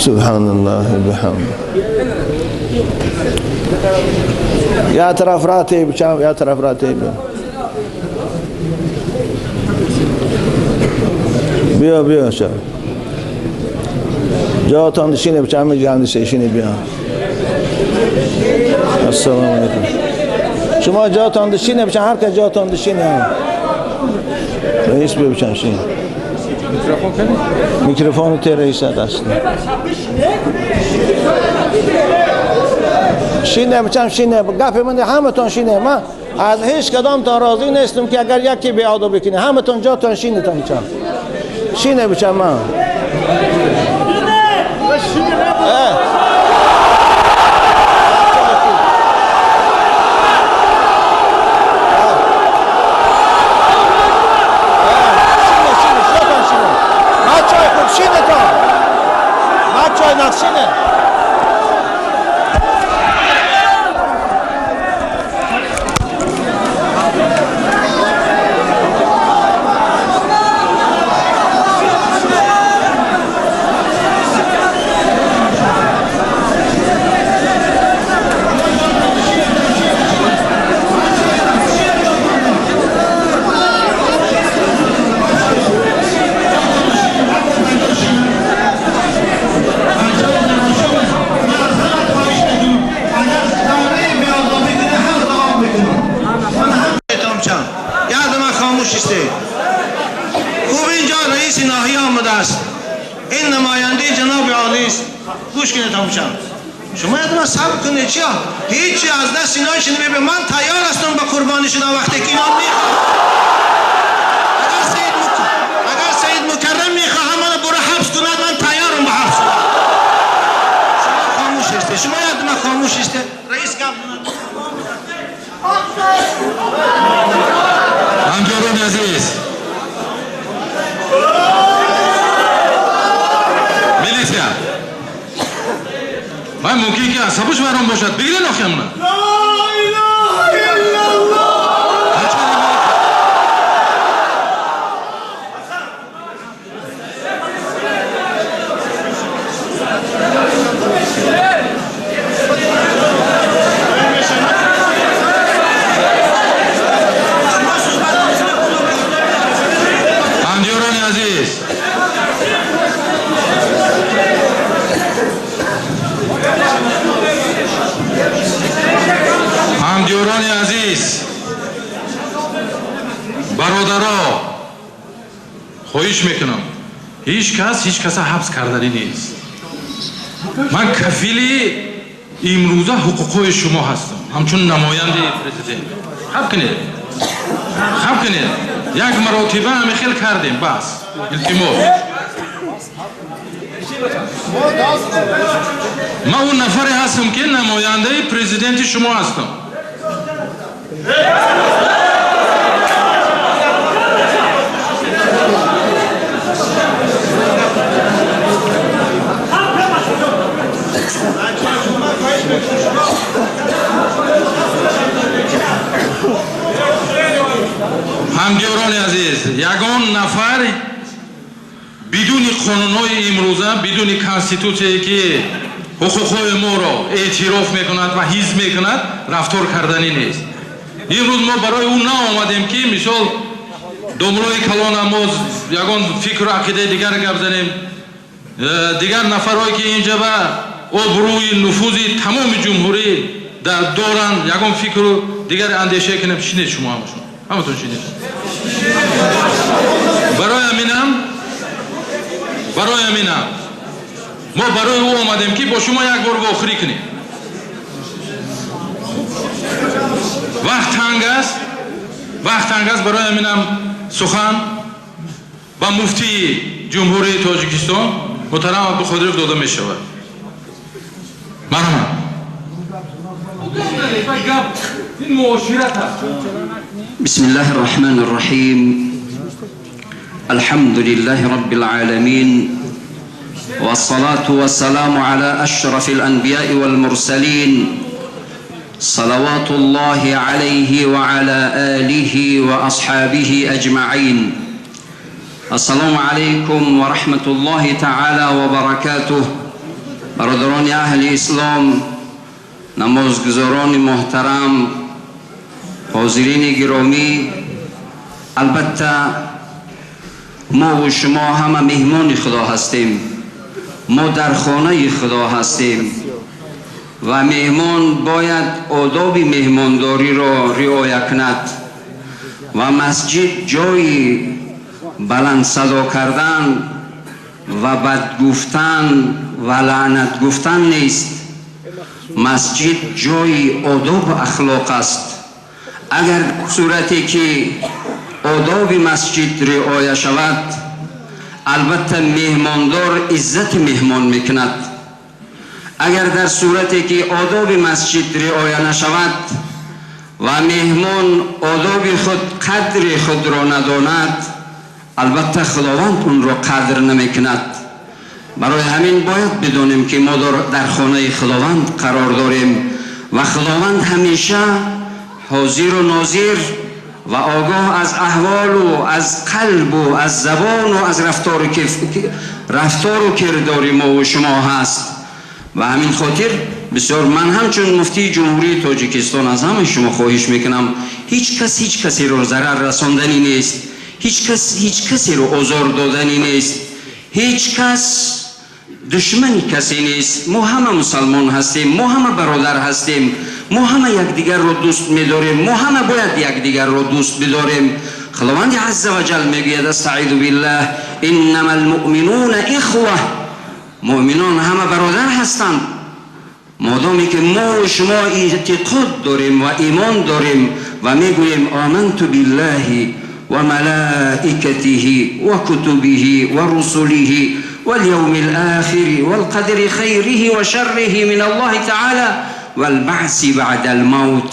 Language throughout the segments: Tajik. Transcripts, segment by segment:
سبحان الله بحمده. یا طرف راته بچام، یا طرف راته بیا. بیا بیا شا. جاتان شینه بچام جان شینه بیا. السلام علیکم. شما جاتان شینه بچام، هر کس جاتان شینه. رئیس بیا بچام شینه. میکروفون ته رئیس دست. شینه بچم شینه گپ من همتون شینه. من از هیچ کدام تا راضی نیستم که اگر یکی بی ادب بکنه. همتون جاتون شینه تا بچم شینه بچم من. شینه خوب اینجا رئیس ناحیه آمده است. این نماینده جناب عالی است. گوش کنید تماشا. شما یادم صبر کنید چیا؟ هیچی از دست اینا نمی‌بینه. من تیار هستم به قربانی شدن وقتی که اینا میخواد. اگر سید مکرم میخواد منو برو حبس کند، من تیارم به حبس شدن. شما خاموش هستی. شما یادم خاموش هستی. رئیس گپ همکاران عزیز، милиция вай мумкин ки асабуш вайрон бошад. Бигирен охи амна. ҳамдиёрони азиз, ҳамдиёрони азиз, бародаро, хоҳиш мекунам, ҳеҷ кас ҳеҷ каса ҳабс карданӣ нест. Ман кафили имрӯза ҳуқуқҳои шумо ҳастам, ҳамчун намояндаи президент. Хаб кунед, хаб кунед. Як маротиба ҳамин хел кардем, бас. Илтимос. Ман он нафаре ҳастам ки намояндаи президенти шумо ҳастам. ҳамдиёрони азиз, ягон нафар бидуни қонунҳои имрӯза, бидуни конститутсияе ки ҳуқуқҳои моро эътироф мекунад ва ҳизб мекунад, рафтор карданӣ нест. Имрӯз мо барои ӯ наомадем ки мисол домлои калона мо ягон фикру ақидаи дигар гап занем. Дигар нафарҳое ки инҷа ба обрӯи нуфузи тамоми ҷумҳурӣ доранд, ягон фикру дигар андеша кунем. Шинед шумо ҳамашон, ҳаматон шинед. Барои ҳаминам мо барои ӯ омадем ки бо шумо як бор вохӯрӣ кунем. Вақт танг аст, вақт танг аст. Барои ҳаминам сухан ба муфтии ҷумҳурии Тоҷикистон муҳтарам Абдуқодиров дода мешавад. Марҳамат. بسم الله الرحمن الرحيم. الحمد لله رب العالمين، والصلاة والسلام على أشرف الأنبياء والمرسلين، صلوات الله عليه وعلى آله وأصحابه أجمعين. السلام عليكم ورحمة الله تعالى وبركاته. Бародарони аҳли ислом, намозгузорони муҳтарам, ҳозирини гиромӣ, албатта мо ва шумо ҳама меҳмони Худо ҳастем. Мо дар хонаи Худо ҳастем ва меҳмон бояд одоби меҳмондориро риоя кунад ва масҷид ҷои баланд садо кардан ва бад гуфтан ва лаънат гуфтан нест. Масҷид ҷои одобу ахлоқ аст. Агар сурате ки одоби масҷид риоя шавад, албатта меҳмондор иззати меҳмон мекунад. Агар дар сурате ки одоби масҷид риоя нашавад ва меҳмон одоби худ, қадри худро надонад, албатта Худованд онро қадр намекунад. Барои ҳамин бояд бидонем ки мо дар хонаи Худованд қарор дорем ва Худованд ҳамеша ҳозиру нозир ва огоҳ аз аҳволу аз қалбу аз забону аз рафтору кирдори мо ва шумо ҳаст. Ва ҳамин хотир бисёр ман ҳамчун муфтии Ҷумҳурии Тоҷикистон аз ҳамаи шумо хоҳиш мекунам, ҳеҷ кас ҳеҷ касеро зарар расонданӣ нест, ҳеҷ кас ҳеҷ касеро озор доданӣ нест, ҳеҷ кас душмани касе нест. Мо ҳама мусалмон ҳастем, мо ҳама бародар ҳастем, мо ҳама якдигарро дӯст медорем, мо ҳама бояд якдигарро дӯст бидорем. Худованди азза ва ҷал мегӯяд: астаизу биллаҳ, иннама алмуъминуна ихва. Муъминон ҳама бародар ҳастанд. Модоме ки мо шумо эътиқод дорем ва имон дорем ва мегӯем оманту биллаҳи ва малаикатиҳи ва кутубиҳи ва русулиҳи واليوم الآخر والقدر خيره وشره من الله تعالى والبعث بعد الموت.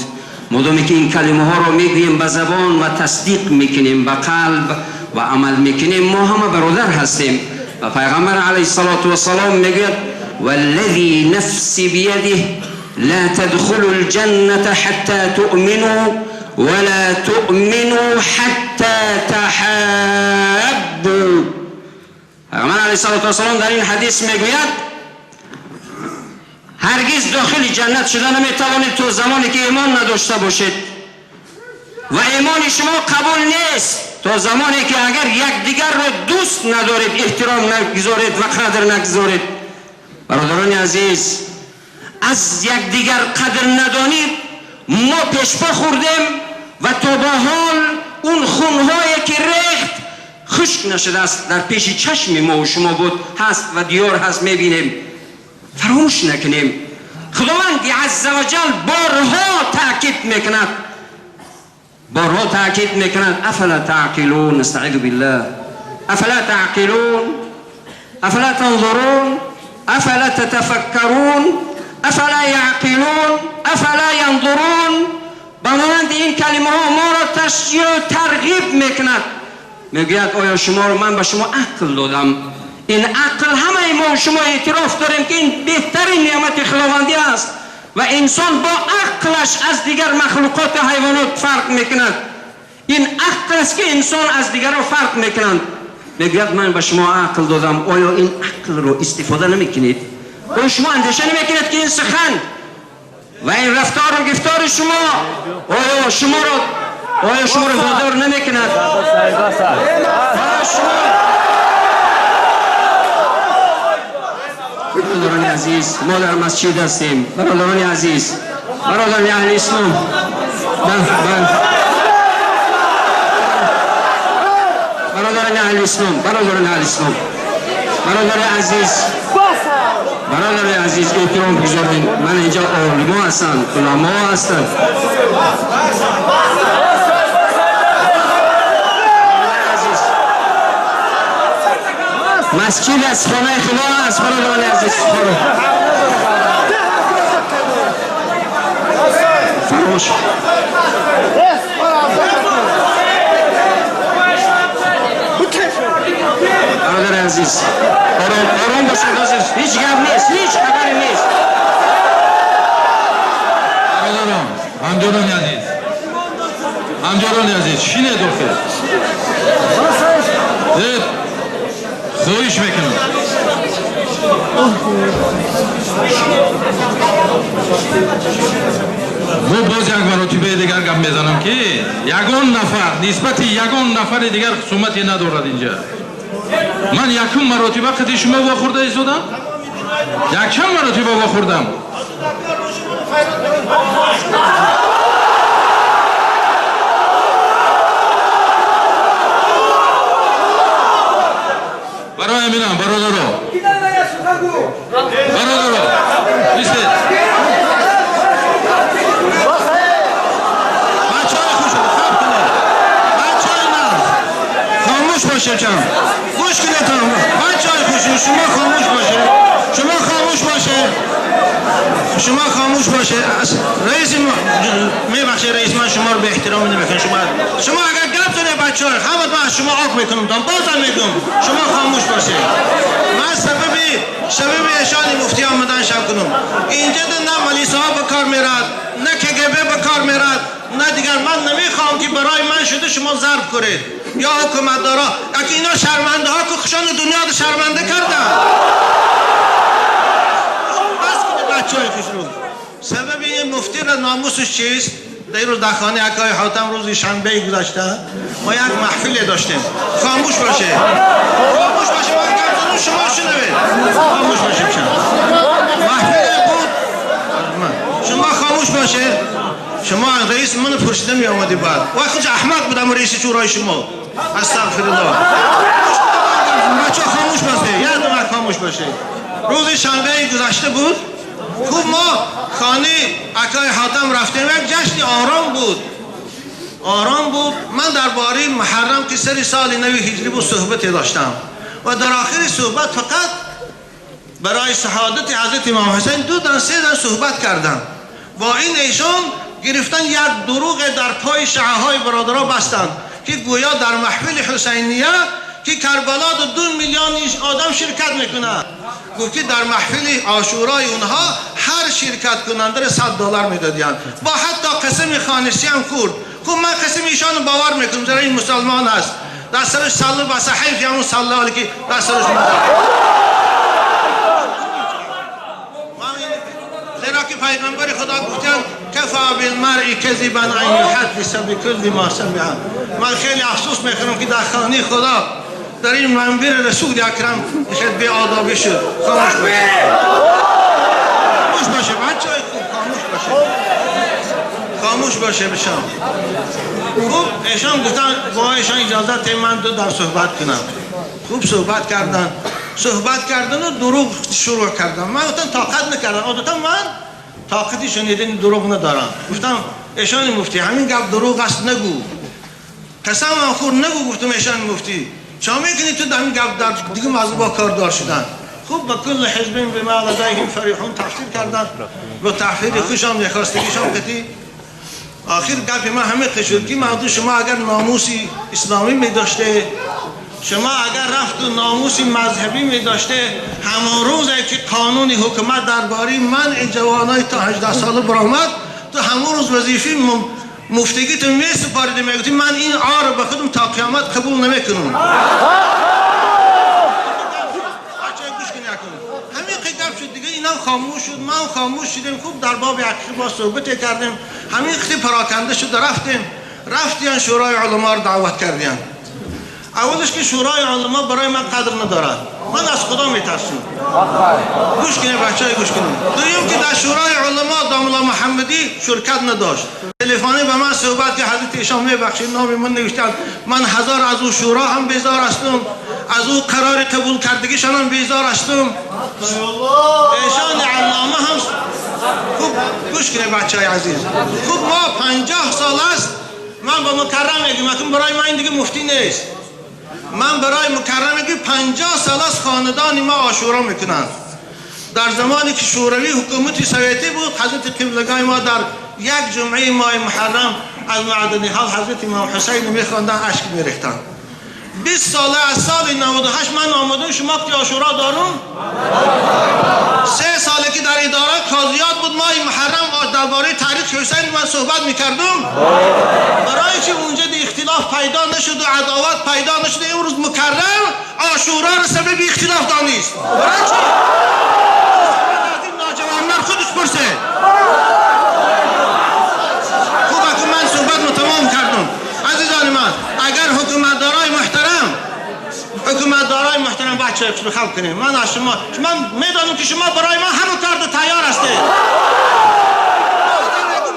مادامی که این کلمه ها را میگوییم به زبان و تصدیق میکنیم به قلب و عمل میکنیم، ما همه برادر هستیم. و پیغمبر علیه الصلاة والسلام میگوید: والذی نفسی بیده لا تدخلوا الجنة حتى تؤمنوا ولا تؤمنوا حتى تحابوا. پیغمبر علیه الصلاة والسلام در این حدیث میگوید: هرگز داخل جنت شده نمیتوانید تا زمانی که ایمان نداشته باشید و ایمان شما قبول نیست تا زمانی که اگر یکدیگر را دوست ندارید، احترام نگذارید و قدر نگذارید. برادران عزیز، از یکدیگر قدر ندانید ما پیشپا خوردیم و تا به حال اون خونهایی که ریخت خشک نشده است، در پیش چشم ما و شما بود، هست و دیار هست، میبینیم. فراموش نکنیم خداوند عز و جل بارها تاکید میکند، بارها تاکید میکند: افلا تعقلون، استعیذ بالله، افلا تعقلون، افلا تنظرون، افلا تتفکرون، افلا یعقلون، افلا ینظرون. به مانند این کلمه ها ما را تشجیع و ترغیب میکند. میگوید آیا شما رو من به شما عقل دادم؟ این عقل همه ما و شما اعتراف داریم که این بهترین نعمت خداوندی است و انسان با عقلش از دیگر مخلوقات و حیوانات فرق میکند. این عقل است که انسان از دیگران فرق میکنند. میگوید من به شما عقل دادم، آیا این عقل رو استفاده نمیکنید؟ آیا شما اندیشه نمیکنید که این سخن و این رفتار و گفتار شما آیا شما رو وادار نمیکند؟ آیا شما برادران عزیز، ما در مسجد هستیم. برادران عزیز، برادران اهل اسلام، برادران اهل اسلام، برادران اهل اسلام، برادر عزیز، برادر عزیز، احترام بگذارین. من اینجا علما هستند، علما هستند. مسجد از خانه خدا است. برادران عزیز، فراموش. برادر عزیز، آرام آرام باشید. هیچ گپ نیست، هیچ خبری نیست. برادران، همجاران عزیز، همجاران عزیز، شینه داخل. خواهش میکنم. Мо боз як маротибаи дигар гап мезанам, ки ягон нафар нисбати ягон нафари дигар хусумате надорад. Инҷа ман якум маротиба қити шумо вохӯрда истодам, якчанд маротиба вохӯрдам. Барои ҳаминам, бародаро, бародаро, истед. Бачаҳои хушро хаб кунед, бачаҳои нағз, хомӯш бошед, чам гӯш кунед. Бачаҳои хушро, шумо хомӯш бошед, шумо хомӯш бошед, шумо хомӯш бошед. Раиси мебахшед, раис, ман шуморо ба эҳтиром намекунам. Шумо агар гап занед, бачаҳо, ҳама ман аз шумо ок мекунам, бозам мегӯм, шумо хомӯш бошед. Ман сабаби эшони муфтӣ омадан шаб кунам. Инҷа на малисаҳо ба кор мерад, на КГБ ба кор мерад, на дигар. Ман намехоҳам, ки барои ман шуда шумо зарб кунед ё ҳукуматдорҳо. Аки ино шармандаҳо, ки хушони дунёро шарманда карданд. Бас кунед, бачаҳои хушрӯ. Сабаби ин муфтиро номусаш чист? Дар рӯз дар хонаи акои Ҳотам рӯзи шанбеи гузашта мо як маҳфиле доштем. Хомӯш бошед, хомӯш бошед, ман гап занам, шумо шунавед. Хомӯш бошед. Маҳфиле буд, шумо хомӯш бошед. Шумо раис ману пурсида меомадӣ, баъд вай худ аҳмақ будам, раиси шӯрои шумо. Астағфируллоҳ. Бачаҳо, хомӯш бошед, як дақиқа хомӯш бошед. Рӯзи шанбеи гузашта буд. Хуб, мо хонаи акои Ҳотам рафтем, як ҷашни ором буд, ором буд. Ман дар бораи муҳаррам, ки сари соли нави ҳиҷрӣ буд, суҳбате доштам ва дар охири суҳбат фақат барои шаҳодати ҳазрати имом ҳусайн ду дан, се дан суҳбат кардам. Бо ин эшон гирифтан як дурӯғе дар пои шаъаҳои бародаро бастанд, ки гӯё дар маҳфили ҳусайния, ки Карбало 2 миллион одам ширкат мекунад, гуфт, ки дар маҳфили ошӯрои онҳо ҳар ширкаткунандаро 100 доллар медодиянд. Бо ҳатто қасами хонисӣ ҳам хӯрд. Хуб, ман қасами ишону бовар мекунам, зеро ин мусалмон аст. Дар сараш саллу баса, ҳайф ҳамун саллоли ки дар сараш. Зеро ки пайғамбари Худо гуфтанд: كفى بالمرء كذبا أن يحدث بكل ما سمع. Ман хеле афсӯс мехӯрам, ки дар хонаи Худо, дар ин манбири Расули Акрам хеле беодобӣ шуд. Хомӯш бошед, хомӯш бошед, бачаҳои хуб, хомӯш бошед, хомӯш باشه بشم. خوب، ایشان گفتن با ایشان اجازت من دو در صحبت کنم. خوب، صحبت کردن، صحبت کردن و دروغ شروع کردن. من گفتم طاقت نکردم، عادتا من طاقتی شنیدن دروغ ندارم. گفتم ایشان مفتی، همین گپ دروغ است، نگو. قسم هم خور، نگو. گفتم ایشان مفتی، چا میکنی تو در این گپ در دیگه موضوع با کاردار شدن. خوب، با كل حزب بما لديهم فرحون تفسیر کردن با تحفیر خوشم نخواستگیشم قطی. آخر گپ من همه شد که موضوع شما اگر ناموسی اسلامی می داشته، شما اگر رفت و ناموسی مذهبی می داشته، همان روز که قانون حکومت درباره منع جوانای تا 18 ساله برآمد، تو همون روز وظیفه مفتگی تو می سپاریده، میگفتی من این عار به خودم تا قیامت قبول نمیکنم. گوش همین گپ شد دیگه. اینا خاموش شد، من خاموش شدیم. خوب، در باب حقیقی با صحبت کردیم، همین خیلی پراکنده شد. رفتیم، رفتیان شورای علما رو دعوت کردیم. اولش که شورای علما برای من قدر ندارد، من از خدا میترسم. گوش کنید بچه های، گوش کنید. دویم که در شورای علما داملا محمدی شرکت نداشت. تلفنی به من صحبت که حضرت ایشان میبخشید، نام من نوشتن. من هزار از او شورا هم بیزار هستم، از او قرار قبول کردگیشان هم بیزار هستم. ایشان علامه هم. خوب گوش کنید بچه های عزیز. خوب، ما 50 سال است. من با مکرم میگم، برای من این دیگه مفتی نیست. من برای مکرم میگم، 50 سال است خاندان ما عاشورا میکنند. در زمانی که شوروی حکومت سویتی بود، حضرت قبلگاه ما در یک جمعه ماه محرم از معدنی حال حضرت امام حسین میخواندن، اشک میریختند. 20 ساله، از سال 98 من آمدم، شما که عاشورا دارم. 3 ساله که در اداره قاضیات بود، ماه محرم درباره تاریخ حسین من صحبت میکردم. برای که اونجا دی اختلاف پیدا نشد و عداوت پیدا نشد، امروز مکرم عاشورا را سبب اختلاف دانست. برای چی؟ از این ناجوانمردی. بچه خوش خلق کنیم. من از شما من میدانم که شما برای من همه کار تیار هستید.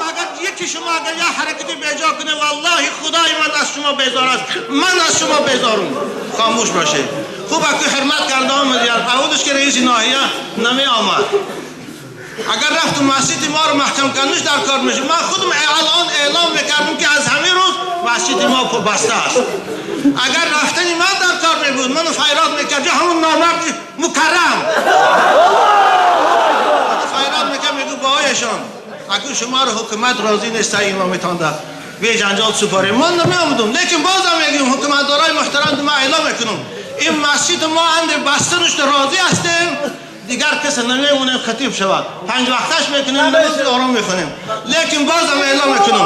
اگر یکی شما اگر یه حرکتی بیجا کنه والله خدای من از شما بیزار است. من از شما بیزارم. خاموش باشید. خوب اگه حرمت کرده آمد یار اولش که رئیس ناحیه نمی آمد. اگر رفت مسجد ما رو محکم کردنش در کار میشه. من خودم الان اعلام میکردم که از همین روز مسجد ما بسته است. اگر رفتن من در کار می بود منو فیراد میکرد همون نامرد مکرم فیراد میکرد میگو باهایشان اگر شما رو حکومت راضی نیست امامتان ده به جنجال سپاریم. من نمی آمدم، لیکن بازم میگم حکومت دارای محترم ما اعلام میکنم این مسجد ما اند بسته نشده راضی هستیم. دیگر کس نمیمونه خطیب شود. 5 وقتش میکنیم نماز آرام میخونیم. لیکن بازم اعلام میکنم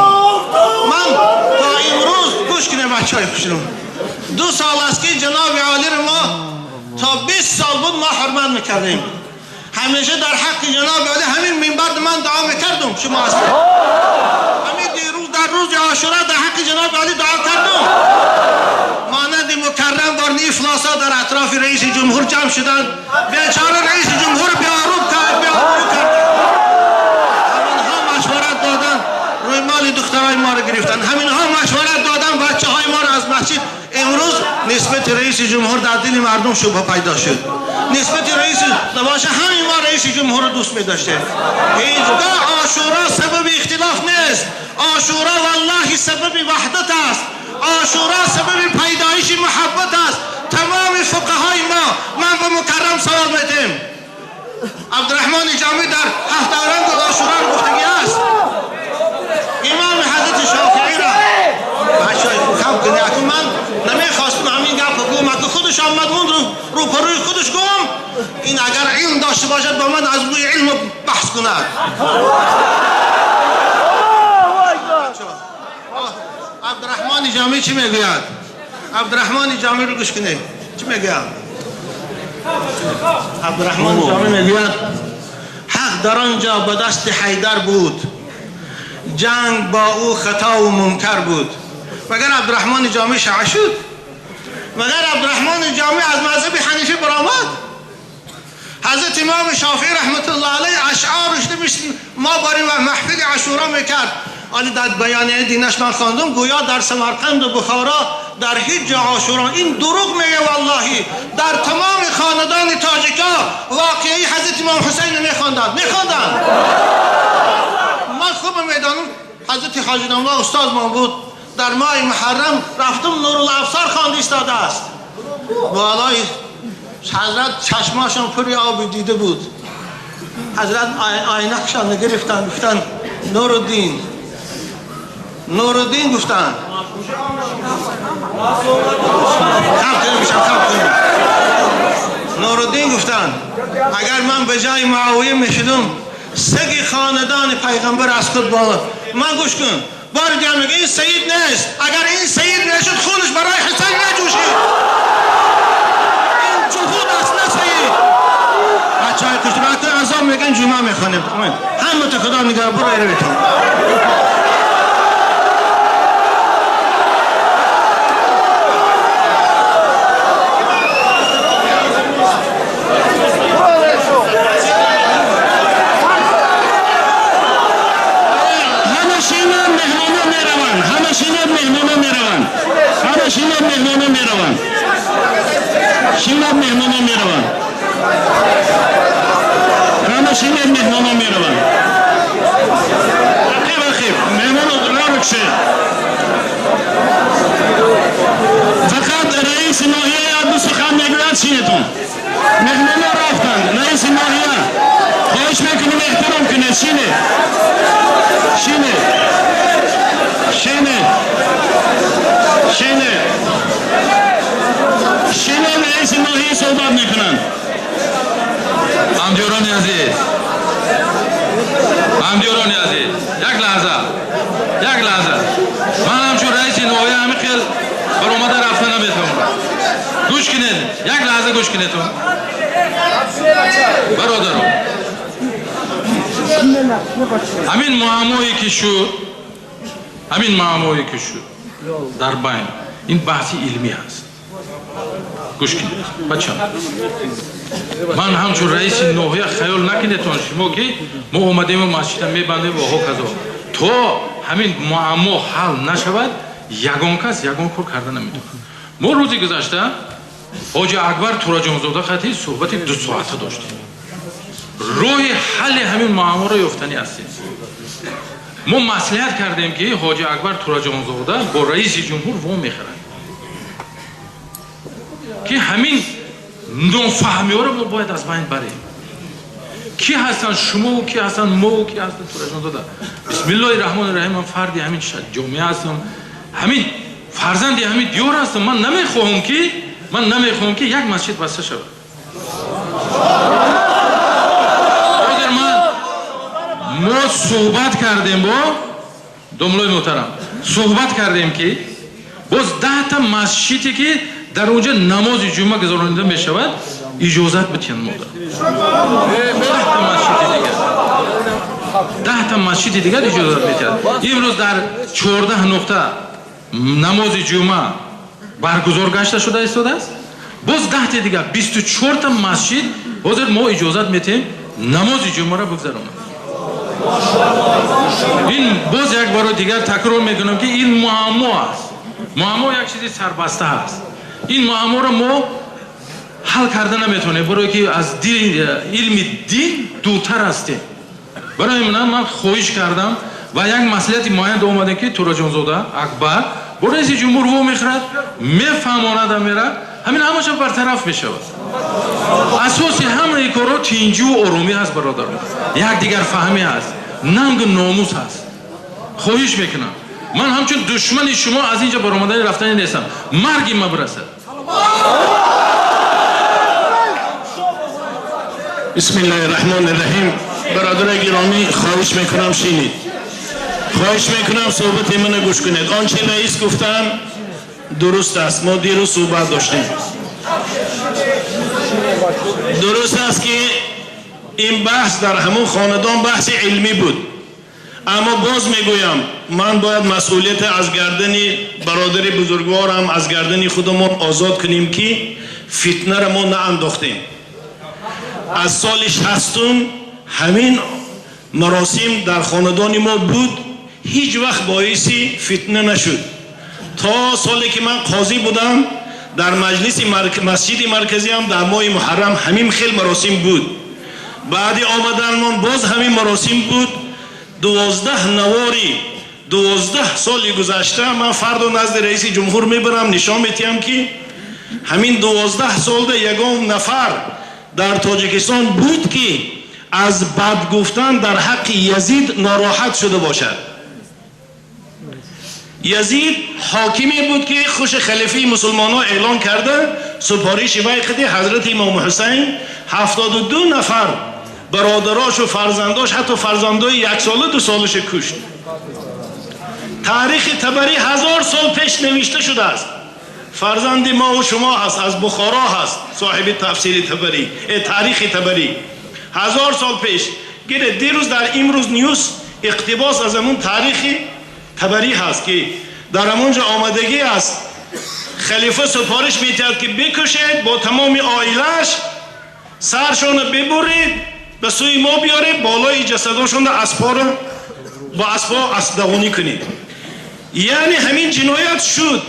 من تا امروز گوش کنیم بچهای خوشم. 2 سال است که جناب عالی رو ما تا 20 سال بود ما حرمت میکردیم. همیشه در حق جناب عالی همین منبر من دعا میکردم. شما هستید همین دیروز در روز عاشورا در حق جناب عالی دعا کردم. مانند مکرم بار افلاسا در اطراف رئیس جمهور جمع شدند. بیچاره رئیس جمهور بیاروب کرد بیاروب کرد. همینها مشورت دادن روی مال دخترای ما رو گرفتن. همینها مشورت دادن بچه های ما رو از مسجد. امروز نسبت رئیس جمهور در دل مردم شبهه پیدا شد. نسبت رئیس نباشه همین ما رئیس جمهور رو دوست می داشته. هیچگاه عاشورا سبب اختلاف نیست. عاشورا والله سبب وحدت است. عاشورا سبب پیدایش محبت است. تمام فقهای ما من به مکرم سوال میدیم. عبدالرحمن جامی در 7 رنگ عاشورا گفتگی است. امام حضرت شافعی را بچه‌های خب کنی اکنون من نمیخواستم همین گپ بگم. اکنون خودش آمد اون رو پروی خودش گم. این اگر علم داشته باشد با من از روی علم بحث کند. عبدالرحمن جامی چی میگوید؟ عبدالرحمن جامی رو گوش کنید چی میگوید؟ عبدالرحمن جامی میگوید حق در آنجا به دست حیدر بود، جنگ با او خطا و منکر بود. مگر عبدالرحمن جامی شیعه شد؟ مگر عبدالرحمن جامی از مذهب حنیفی برآمد؟ حضرت امام شافعی رحمت الله علیه اشعارش ما باریم و محفل عاشورا میکرد. آنی در بیانیه دینش من خواندم گویا در سمرقند و بخارا در هیچ جا عاشورا. این دروغ میگه والله. در تمام خاندان تاجیکا واقعی حضرت امام حسین میخواندند میخواندند. من خوب میدانم حضرت حاجی ناملا استاد من بود. در ماه محرم رفتم نورالابصار خوانده ایستاده است. بالای حضرت چشماشان پر آب دیده بود. حضرت آینکشان گرفتن گفتن نورالدین نورالدین گفتن نورالدین گفتن اگر من به جای معاویه میشدم سگ خاندان پیغمبر از خود بالا. من گوش کن بار دیگه میگه این سید نیست. اگر این سید نشد خونش برای حسین نجوشید. این جهود است نه سید. بچه های کشته بعد عذاب میگن جمعه میخوانیم. همه تا خدا نگاه برو ایره بیتون. فقط رئیس ناحیه دو سخن میگوید شینتون. مهمانا رفتند. رئیس ناحیه خواهش میکنیم احترام کنید. شینه شینه شینه شینه شینه. رئیس ناحیه صحبت میکنند. همدیاران عزیز، همدیاران عزیز، یک لحظه یک لحظه. من همچون رئیس ناحیه همین خیل برآمده رفته نمیتونم. گوش کنید یک لحظه گوش کنید تو برادرم. همین معمایی که شد، همین معمایی که شد در بین این بحث علمی هست. Гӯш кунед, бачам, ман ҳамчун раиси ноҳия, хаёл накунедтон шумо, ки мо омадему масҷида мебандем ва ҳоказо. То ҳамин муаммо ҳал нашавад, ягон кас ягон кор карда наметавонад. Мо рӯзи гузашта Ҳоҷи Акбар Тураҷонзода хати суҳбати 2 соата доштем. Роҳи ҳалли ҳамин муамморо ёфтанӣ ҳастем. Мо маслиҳат кардем, ки Ҳоҷи Акбар Тураҷонзода бо раиси ҷумҳур во мехӯрад, ки ҳамин нофаҳмиҳоро мо бояд аз байн барем. Кӣ ҳастанд шумову кӣ ҳастанд мову кӣ ҳастанд Тураҷонзода? Бисмиллоҳи раҳмони раҳим, ман фарди ҳамин ҷомеа ҳастам, ҳамин фарзанди ҳамин диёр ҳастам. Ман намехоҳам, ки як масҷид баста шавад. Ҳозир мо суҳбат кардем бо домлои муҳтарам, суҳбат кардем, ки боз 10-та масҷиде, ки дар онҷа намози ҷумъа гузаронида мешавад, иҷозат битиҳанд мода. 10-та масҷиди дигар, 10-та масҷиди дигар иҷозат метиҳад. Имрӯз дар 14 нуқта намози ҷумъа баргузор гашта шуда истодааст. Боз 10-ти дигар, 24-та масҷид ҳозир мо иҷозат метиҳем намози ҷумъаро бигзаронад. Ин боз як боро дигар такрор мекунам, ки ин муаммо аст. Муаммо як чизи сарбаста аст. Ин муамморо мо ҳал карда наметавонем, барое ки аз илми дин дуртар ҳастем. Барои ман хоҳиш кардам ва як маслиҳати муайян омадем, ки Тураҷонзода Акбар бо раиси ҷумҳур во мехӯрад, мефаҳмонада, мера, ҳамин ҳамаша бартараф мешавад. Асоси ҳамаи корҳо тинҷиву оромӣ ҳаст, бародарон, якдигарфаҳмӣ ҳаст, нангу номус ҳаст. Хоҳиш мекунам, ман ҳамчун душмани шумо аз инҷа баромадани рафтани нестам, марги ма бирасад. Бисмиллоҳи раҳмони раҳим. Бародари гиромӣ, хоҳиш мекунам, шинед. Хоҳиш мекунам, суҳбати мана гӯш кунед. Он чи раис гуфтанд, дуруст аст. Мо дирӯз суҳбат доштем. Дуруст аст, ки ин баҳс дар ҳамун хонадон баҳси илмӣ буд, аммо боз мегӯям, ман бояд масъулияте аз гардани бародари бузургворам, аз гардани худамон озод кунем, ки фитнаро мо наандохтем. Аз соли 60-ум ҳамин маросим дар хонадони мо буд, ҳеҷ вақт боиси фитна нашуд. То соле ки ман қозӣ будам, дар маҷлиси масҷиди марказиам дар моҳи муҳаррам ҳамин хел маросим буд. Баъди омаданмон боз ҳамин маросим буд. 12 навори 12 соли гузашта ман фардо назди раиси ҷумҳур мебарам, нишон метиҳам, ки ҳамин 12 солда ягон нафар дар Тоҷикистон буд, ки аз бад гуфтан дар ҳаққи Язид нороҳат шуда бошад? Язид ҳокиме буд, ки худша халифаи мусулмонҳо эълон карда, супориши вай қади ҳазрати имом Ҳусайн 72 нафар бародарошу фарзандош, ҳатто фарзандои яксола, дусолаша кушт. Таърихи Табарӣ 1000 сол пеш навишта шудааст. Фарзанди мову шумо ҳаст, аз Бухоро ҳаст, соҳиби тафсири Табарӣ, таърихи Табарӣ, 1000 сол пеш гире. Дирӯз дар Имрӯз Ньюс иқтибос аз ҳамун таърихи Табарӣ ҳаст, ки дар ҳамон ҷо омадагӣ аст: халифа супориш метиҳад, ки бикушед бо тамоми оилааш, саршона бибуред, ба сӯи мо биёред, болои ҷасадошонда аспоро бо аспо аспдавонӣ кунед. Яъне ҳамин ҷиноят шуд.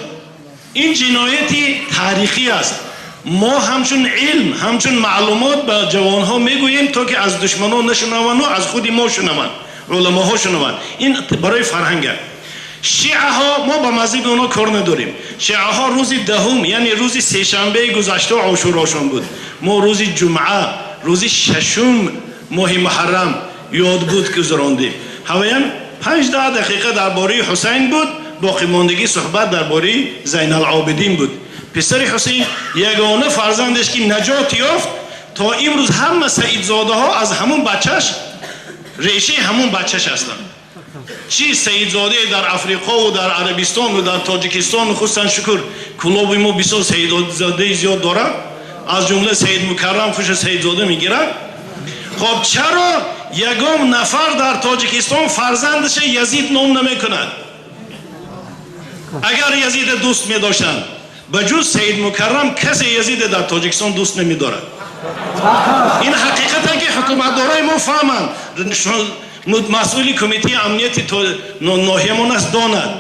Ин ҷинояти таърихӣ аст. Мо ҳамчун илм, ҳамчун маълумот ба ҷавонҳо мегӯем, то ки аз душманон нашунаванду аз худи мо шунаванд, уламоҳо шунаванд. Ин барои фарҳанга. Шиаҳо, мо ба мазҳаби онҳо кор надорем. Шиаҳо рӯзи 10-ум, яъне рӯзи сешанбеи гузашта ошурошон буд. Мо рӯзи ҷумъа, рӯзи шашум моҳи муҳаррам ёдбуд гузарондем. Ҳаваям 5-10 дақиқа дар бораи Ҳусайн буд, боқимондагӣ суҳбат дар бораи Зайналобидин буд, писари Ҳусайн, ягона фарзандеш, ки наҷот ёфт. То имрӯз ҳама саидзодаҳо аз ҳамун бачаш, решаи ҳамун бачаш ҳастанд. Чи саидзодае дар Африқову дар Арабистону дар Тоҷикистону, хусусан, шукр, Кӯлоби мо бисёр саидзодаи зиёд дорад, аз ҷумла Саид Мукаррам хуша саидзода мегирад. Хоб, чаро ягон нафар дар Тоҷикистон фарзандаша Язид ном намекунад, агар Язида дӯст медоштанд? Ба ҷуз Саид Мукаррам касе Язид дар Тоҷикистон дӯст намедорад. Ин ҳақиқате ки ҳукуматдорои мо фаҳманд, масъули кумитаи амнияти ноҳиямон аст, донад.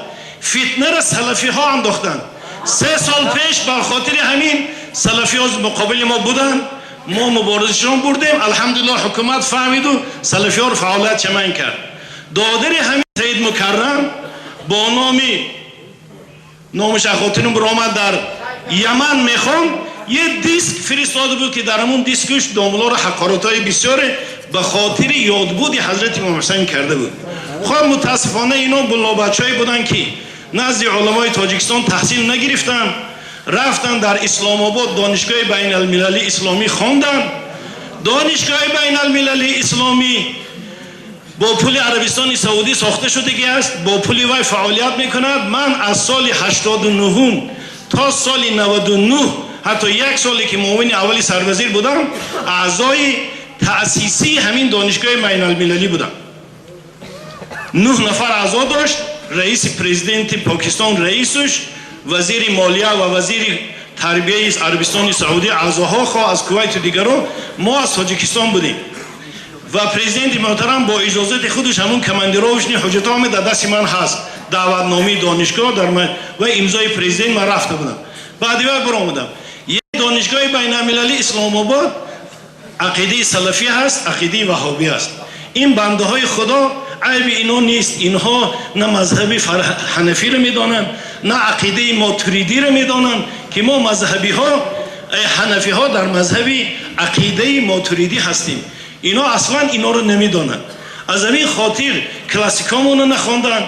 Фитнаро салафиҳо андохтанд. 3 сол пеш бар хотири ҳамин салафиҳо муқобили мо буданд, мо муборизашон бурдем, алҳамдулиллоҳ ҳукумат фаҳмиду салафиҳоро фаъолият чаман кард. Додари ҳамин Саид Мукаррам бо номи номаш хотирам баромад, дар Яман мехонд, як диск фиристода буд, ки дар ҳамон дискаш домуллоро ҳақоратҳои бисёре ба хотири ёдбуди ҳазрати имом Ҳусайн карда буд. Хоб, мутаассифона ино буллобачаҳое буданд, ки назди уламои Тоҷикистон таҳсил нагирифтанд, рафтанд дар Исломобод донишгоҳи байналмилалии исломӣ хонданд. Донишгоҳи байналмилалии исломӣ бо пули Арабистони Саудӣ сохта шудагӣ аст, бо пули вай фаъолият мекунад. Ман аз соли 89 то соли 99, ҳатто як соле ки муовини аввали сарвазир будам, аъзои таъсисии ҳамин донишгоҳи байналмилалӣ будам. 9 нафар аъзо дошт. Раиси президенти Покистон раисуш, вазири молия ва вазири тарбияи Арабистони Саудӣ аъзоҳо, хоҳ аз Кувайту дигарон, мо аз Тоҷикистон будем. Ва президенти муҳтарам бо иҷозати худаш ҳамун командировочный ҳуҷҷатҳо ҳаме дар дасти ман ҳаст, даъватномаи донишгоҳ дар ва имзои президент, ман рафта будам. Баъди вай баромадам. Як донишгоҳи байналмилалии Исломобод ақидаи салафӣ ҳаст, ақидаи ваҳобӣ аст. Ин бандаҳои Худо, айби ино нест, инҳо на мазҳаби ҳанафиро медонанд, на ақидаи мотуридиро медонанд, ки мо мазҳабиҳо, ҳанафиҳо дар мазҳаби ақидаи мотуридӣ ҳастем. Ино аслан иноро намедонанд. Аз ҳамин хотир классикомонро нахонданд.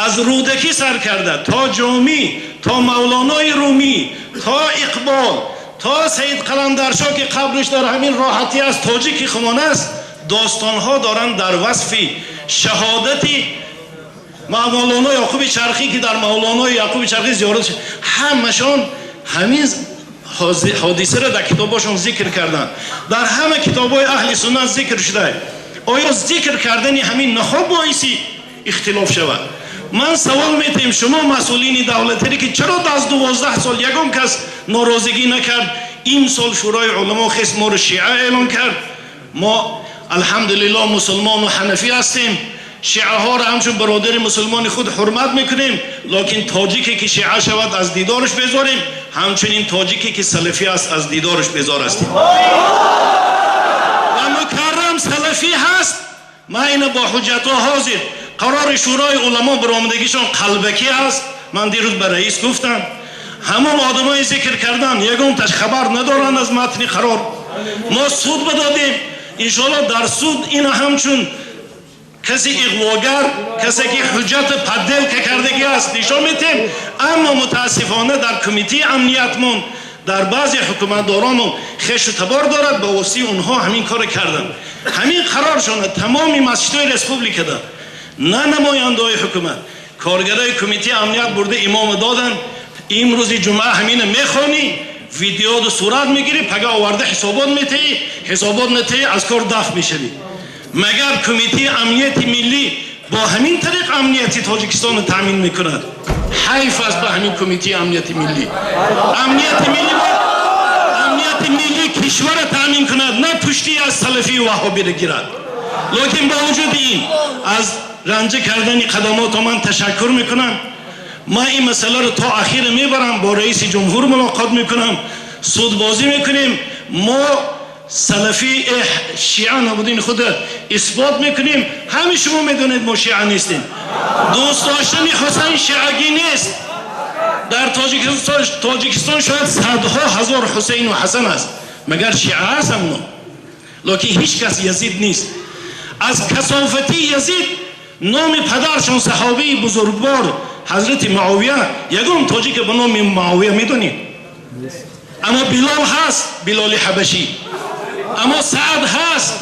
Аз Рӯдакӣ сар карда то Ҷомӣ, то Мавлонои Румӣ, то Иқбол, то Саид Қаландаршоҳ, ки қабриш дар ҳамин роҳатӣ аст, тоҷики хумон аст, достонҳо доранд дар васфи шаҳодати Мавлоно Яқуби Чархӣ, ки дар Мавлонои Яқуби Чархӣ зиёрат, ҳамашон ҳамин ҳодисаро дар китобҳошон зикр карданд. Дар ҳама китобҳои аҳли суннат зикр шуда. Оё зикр кардани ҳамин нахо боиси ихтилоф шавад? Ман савол метаҳем шумо масъулини давлатире, ки чаро аз 12 сол ягон кас норозигӣ накард, имсол Шӯрои уламо хест моро шиа эълон кард? Мо алҳамдулиллоҳ мусулмону ҳанафӣ ҳастем, шиаҳоро ҳамчун бародари мусулмони худ ҳурмат мекунем, лекин тоҷике ки шиа шавад, аз дидораш безорем, ҳамчунин тоҷике ки салафӣ аст, аз дидораш безор ҳастем. Ва Мукаррам салафӣ ҳаст. Ман ина бо ҳуҷҷатҳо ҳозир. Қарори Шӯрои уламо баромадагишон қалбакӣ аст. Ман дирӯз ба раис гуфтам, ҳамон одамое зикр кардан ягонташ хабар надоранд аз матни қарор. Мо суд бидодем, иншоалло дар суд ина ҳамчун касе иғвогар, касе ки ҳуҷҷати подделка кардагӣ аст, нишон метем. Аммо мутаассифона дар кумитаи амниятмон дар баъзе ҳукуматдоронмон хешу табор дорад, ба воситаи онҳо ҳамин корро карданд. Ҳамин қароршона тамоми масҷидҳои республикада на намояндаҳои ҳукумат, коргарои кумитаи амният бурда имома доданд. Имрӯзи ҷумъа ҳамина мехонӣ, видеоду сурат мегирӣ, пага оварда ҳисобот метаҳӣ, ҳисобот натаҳӣ, аз кор дафт мешавӣ. Магар кумитаи амнияти миллӣ бо ҳамин тариқ амнияти Тоҷикистонро таъмин мекунад? Ҳайф аст ба ҳамин кумитаи амнияти миллӣ. Амнияти миллӣ, амнияти миллӣ кишварро таъмин кунад, на пушти аз салафию ваҳобиро гирад. Лекин бо вуҷуди ин аз ранҷа кардани қадамото ман ташаккур мекунам. Ман ин масъаларо то ахира мебарам, бо раиси ҷумҳур мулоқот мекунам, судбозӣ мекунем. Мо салафи шиа набудини худ исбот мекунем. Ҳами шумо медонед, мо шиа нестем. Дӯст доштани Ҳусайн шиагӣ нест. Дар Тоҷикистон шояд садҳо ҳазор Ҳусайну Ҳасан аст, магар шиа аст ҳамно? Лекин ҳеҷ кас Язид нест. Аз касофати Язид номи падаршон, саҳобии бузургвор ҳазрати Муовия, ягон тоҷике ба номи Муовия медонед? Аммо Билол ҳаст, Билоли ҳабашӣ, аммо Саъд ҳаст,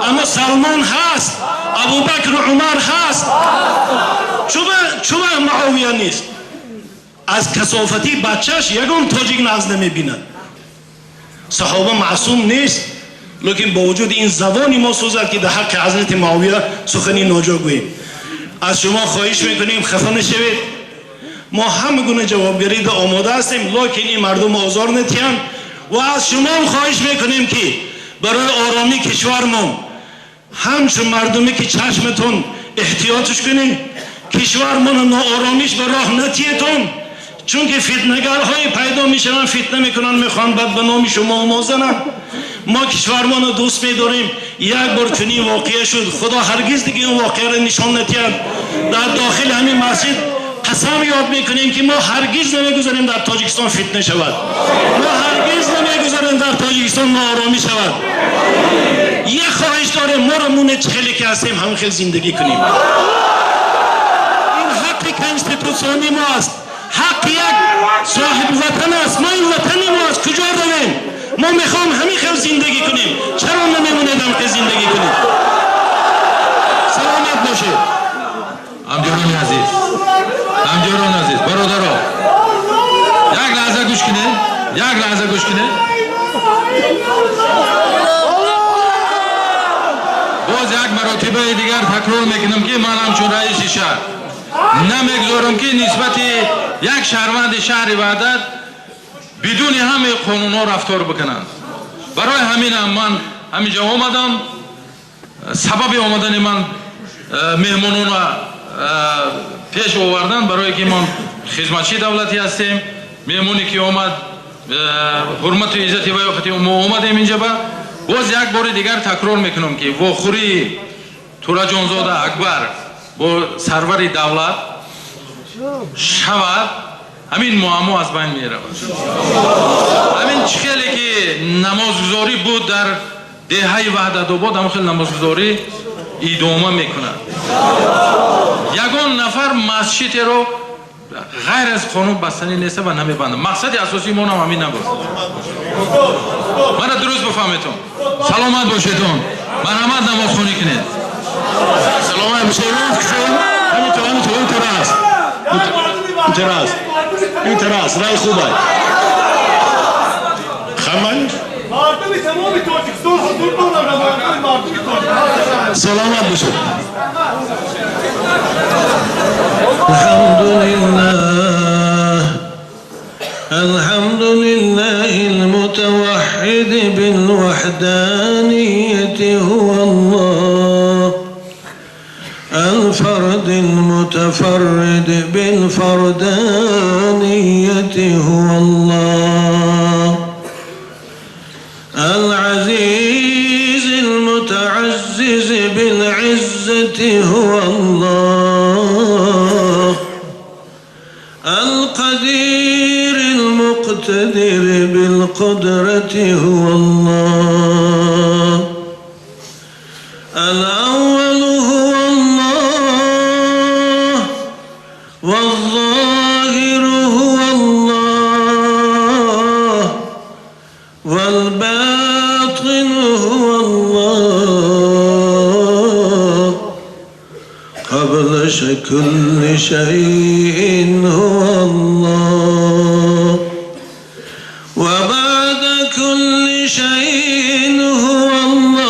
аммо Салмон ҳаст, Абубакру Умар ҳаст. Чуба Муовия нест? Аз касофати бачаш ягон тоҷик нағз намебинад. Саҳоба маъсум нест, лекин бо вуҷуди ин забони мо сӯзад, ки дар ҳаққи ҳазрати Муовия сухани ноҷо гӯем. Аз шумо хоҳиш мекунем, хафа нашавед. ما همه گونه جوابگری ده آماده هستیم، لکن این مردم آزار نتیان و از شما هم خواهش میکنیم که برای آرامی کشورمون همچون مردمی که چشمتون احتیاطش کنین، کشورمون ناآرامیش به راه نتیتون، چون که فتنه‌گرهای پیدا میشون، فتنه میکنن، میخوان بد به نام شما ما زنن. ما کشورمان رو دوست میداریم. یک بار چنین واقعه شد، خدا هرگز دیگه این واقعه رو نشان نتید. در داخل همین مسجد قسم یاد میکنیم که ما هرگز نمیگذاریم در تاجیکستان فتنه شود، ما هرگز نمیگذاریم در تاجیکستان ناآرامی شود. یک خواهش داریم، ما رو مونه خیلی که هستیم همون خیلی زندگی کنیم. این حق کنستیتوسیونی ما است، حق یک صاحب وطن است. ما این وطن ما است، کجا رویم؟ ما میخوام همین خیلی زندگی کنیم، چرا نمیمونه در خیلی زندگی کنیم؟ سلامت باشید. ҳамҷорони азиз, ҳамҷорони азиз, бародаро, як лаҳза гӯш кунед, як лаҳза гӯш кунед. Боз як маротибаи дигар такрор мекунам, ки ман ҳамчун раиси шаҳр намегузорам, ки нисбати як шаҳрванди шаҳри Ваҳдат бидуни ҳамаи қонунҳо рафтор бикунанд. Барои ҳаминам ман ҳаминҷо омадам. Сабаби омадани ман меҳмононро пеш овардан, барое ки мо хизматчии давлатӣ ҳастем. Меҳмоне ки омад, ҳурмату иззати ваёхати мо омадем инҷа. Ба боз як бори дигар такрор мекунам, ки вохӯрии Тураҷонзода Акбар бо сарвари давлат шавад, ҳамин муаммо аз байн меравад. Ҳамин чӣ хеле ки намозгузорӣ буд дар деҳаи Ваҳдатобод, ҳамон хел намозгузорӣ идома мекунад. Ягон нафар масҷидеро ғайр аз қонун бастанӣ неста ва намебандад. Мақсади асосии мо ҳам ҳамин набуд. Мана дуруст бифаҳметон. Саломат бошедон. Марҳамат, намозхонӣ кунед. Саломат бошед. Ҳаминтур, ҳаминтур, интур аст, интур аст, интур аст. Рай хуб аст. Хамал мардуми тамоми Тоҷикистон ҳузур доранд, намояндаи мардуми Тоҷикистон. Саломат бошед. الحمد لله، الحمد لله المتوحد بالوحدانية هو الله، الفرد المتفرد بالفردانية هو الله، العزيز المتعزز بالعزة هو الله، القدير المقتدر بالقدرة هو الله، الأول هو الله، والظاهر هو الله، والباطن هو الله، قبل كل شيء هو الله، وبعد كل شيء هو الله،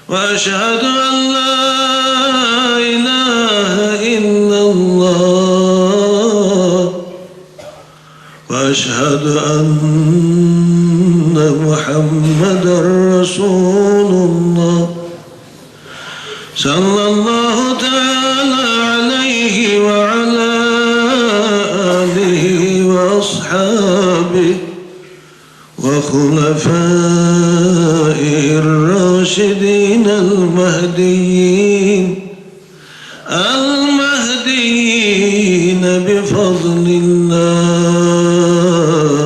وأشهد أن لا إله إلا الله، وأشهد أن محمدا رسول الله، صلى الله تعالى عليه وعلى آله وأصحابه وخلفائه الراشدين المهديين المهديين بفضل الله،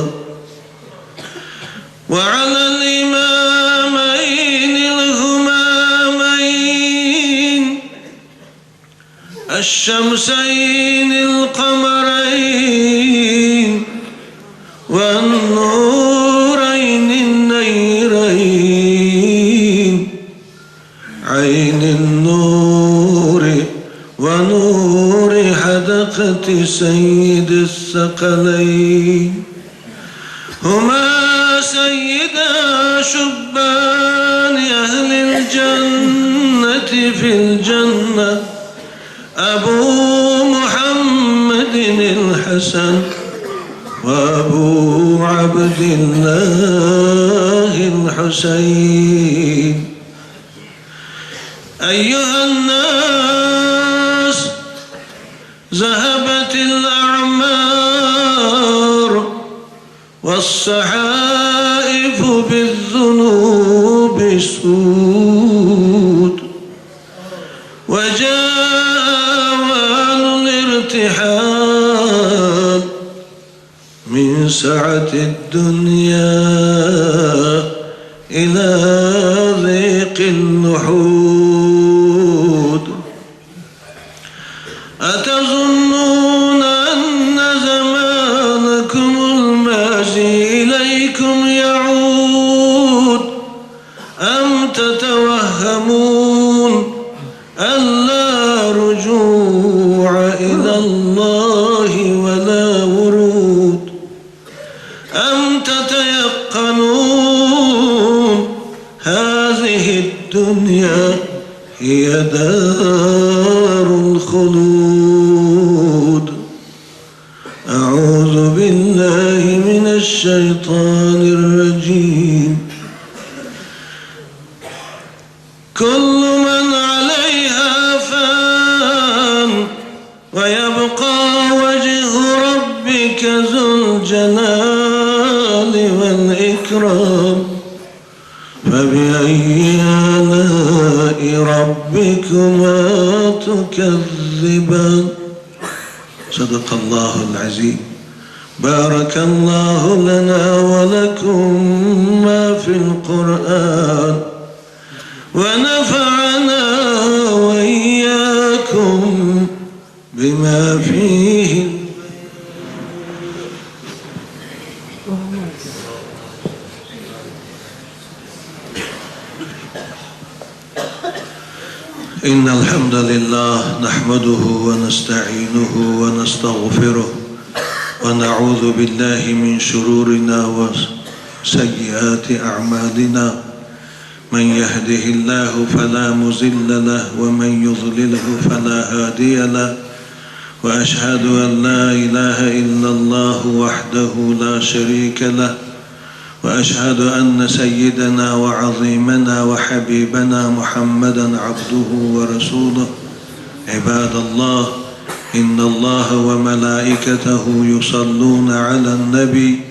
وعلى الإمامين الهمامين الشمسين القمرين والنورين النيرين، عين النور ونور حدقة سيد الثقلين، هما سيدا شبان أهل الجنة في الجنة أبو محمد الحسن وأبو عبد الله الحسين. أيها الناس، ذهبت الأعمار والصحائف بالذنوب سود، وجاء أوان الارتحال من سعة الدنيا إلى ضيق اللحود. أتظنون أن زمانكم الماضي إليكم يعود، أم تتوهمون أن لا رجوع إلى الله ولا ورود، أم تتيقنون هذه الدنيا هي دار الخلود؟ أعوذ بالله من الشيطان الرجيم. كل من عليها فان ويبقى وجه ربك ذو الجلال والإكرام، فبأي آلاء ربكما تكذبان؟ صدق الله العظيم. بارك الله لنا ولكم ما في القرآن، ونفعنا وإياكم بما فيه. إن الحمد لله نحمده ونستعينه ونستغفره ونعوذ بالله من شرورنا وسيئات أعمالنا. من يهده الله فلا مضل له ومن يضلله فلا هادي له، وأشهد أن لا إله إلا الله وحده لا شريك له، وأشهد أن سيدنا وعظيمنا وحبيبنا محمدا عبده ورسوله. عباد الله، إن الله وملائكته يصلون على النبي،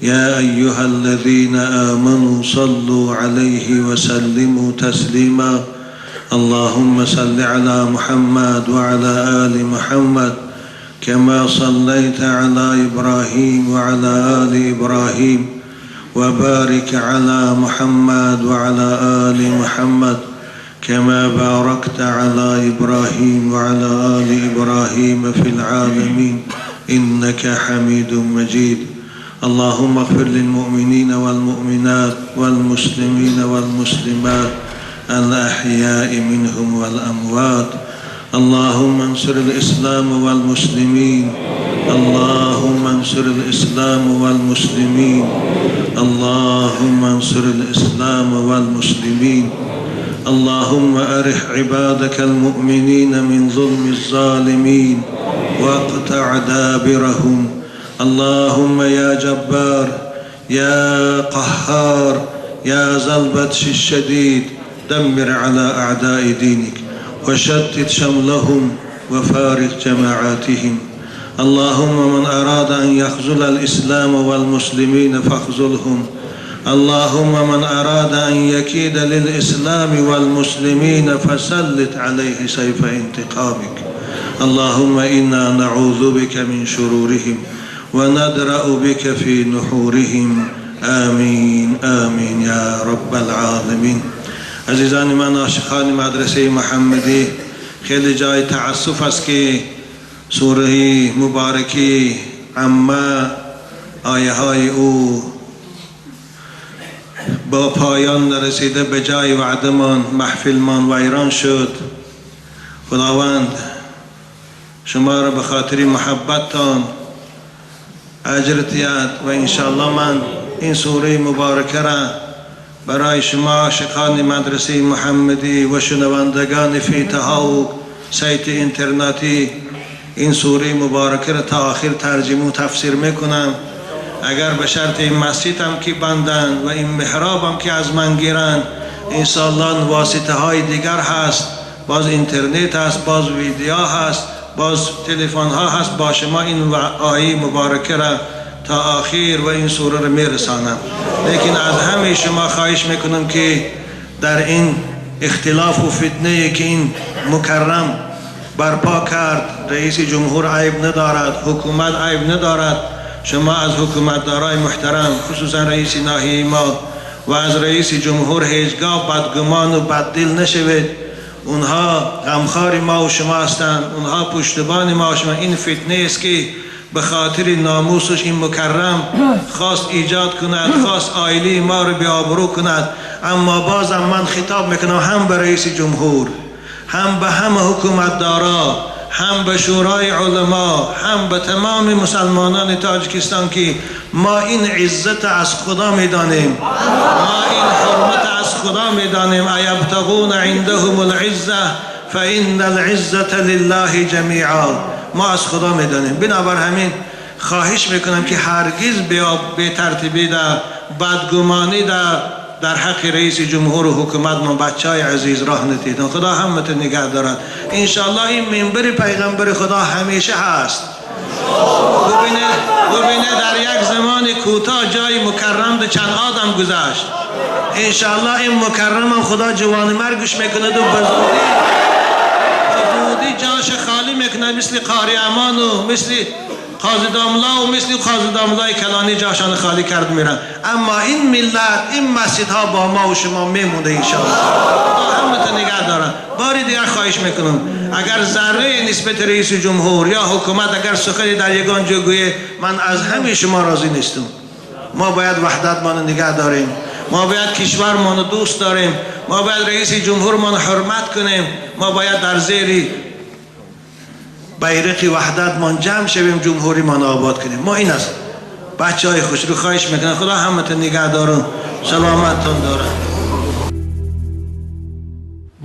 يا أيها الذين آمنوا صلوا عليه وسلموا تسليما. اللهم صل على محمد وعلى آل محمد كما صليت على إبراهيم وعلى آل إبراهيم، وبارك على محمد وعلى آل محمد كما باركت على إبراهيم وعلى آل إبراهيم في العالمين إنك حميد مجيد. اللهم اغفر للمؤمنين والمؤمنات والمسلمين والمسلمات الأحياء منهم والأموات. اللهم انصر الإسلام والمسلمين، اللهم انصر الإسلام والمسلمين، اللهم انصر الإسلام والمسلمين. اللهم أرح عبادك المؤمنين من ظلم الظالمين واقطع دابرهم. اللهم يا جبار يا قهار يا ذا البطش الشديد، دمر على أعداء دينك وشتت شملهم وفارق جماعاتهم. اللهم من أراد أن يخذل الإسلام والمسلمين فاخذلهم. اللهم من أراد أن يكيد للإسلام والمسلمين فسلط عليه سيف انتقامك. اللهم إنا نعوذ بك من شرورهم وندرأ بك في نحورهم. آمين آمين يا رب العالمين. عزیزان من، عاشقان مدرسه محمدی، خیلی جای تأسف است که سوره مبارکی عمه آیه های او با پایان نرسیده، به جای وعدمان محفلمان ویران شد. خداوند شما را به خاطر محبتتان اجر دهد و انشاءالله من این سوره مبارکه را برای شما عاشقان مدرسه محمدی و شنوندگان فیتها و سایت اینترنتی این سوره مبارکه را تا آخر ترجمه و تفسیر میکنم. اگر به شرط این مسجد هم که بندن و این محراب هم که از من گیرن، انشاءالله واسطه های دیگر هست، باز اینترنت هست، باز ویدیو هست، باز تلفن ها هست، با شما این آیه مبارکه را تا آخر و این سوره را میرسانم. لیکن از همه شما خواهش میکنم که در این اختلاف و فتنه که این مکرم برپا کرد، رئیس جمهور عیب ندارد، حکومت عیب ندارد، شما از حکومتدارای محترم خصوصا رئیس ناحیه ما و از رئیس جمهور هیچگاه بدگمان و بددل نشوید. اونها غمخوار ما و شما هستند، اونها پشتبان ما و شما. این فتنه است که به خاطر ناموسش این مکرم خواست ایجاد کند، خواست عائله ما رو بی آبرو کند. اما بازم من خطاب میکنم هم به رئیس جمهور، هم به همه حکومتدارا، هم به شورای علما، هم به تمام مسلمانان تاجیکستان که ما این عزت از خدا میدانیم، ما این حرمت از خدا میدانیم. ایبتغون عندهم العزه فإن العزة لله جمیعا. ما از خدا میدانیم. بنابر همین خواهش میکنم که هرگز به ترتیبی در بدگمانی در حق رئیس جمهور و حکومت ما بچه های عزیز راه ندیدن. خدا همت نگه دارد. انشالله این منبر پیغمبر خدا همیشه هست. ببینه در یک زمان کوتاه جای مکرم ده چند آدم گذشت. انشالله این مکرم هم خدا جوان مرگش میکند و به زودی جاش خالی میکنه، مثل قاری امان و مثل قاضی داملا و مثل قاضی داملای کلانی جاشان خالی کرد میرن. اما این ملت، این مسجد ها با ما و شما میمونده انشاءالله. خدا همه تا نگه دارن. باری دیگر خواهش میکنم اگر ذره نسبت رئیس جمهور یا حکومت اگر سخنی در یگان جا گویه، من از همه شما راضی نیستم. ما باید وحدت ما نگه داریم، ما باید کشور ما دوست داریم، ما باید رئیس جمهور ما حرمت کنیم، ما باید در زیر بیرق وحدت من جمع شویم، جمهوری من آباد کنیم. ما این است بچه های خوش رو خواهش میکنم خدا همتون نگه دارم، سلامتتون دارم.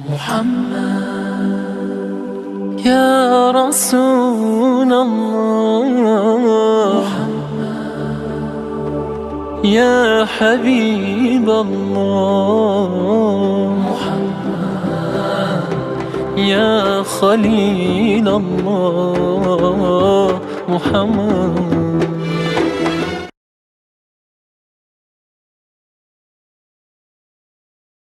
محمد یا رسول الله، یا حبیب الله، یا خلیل الله، محمد.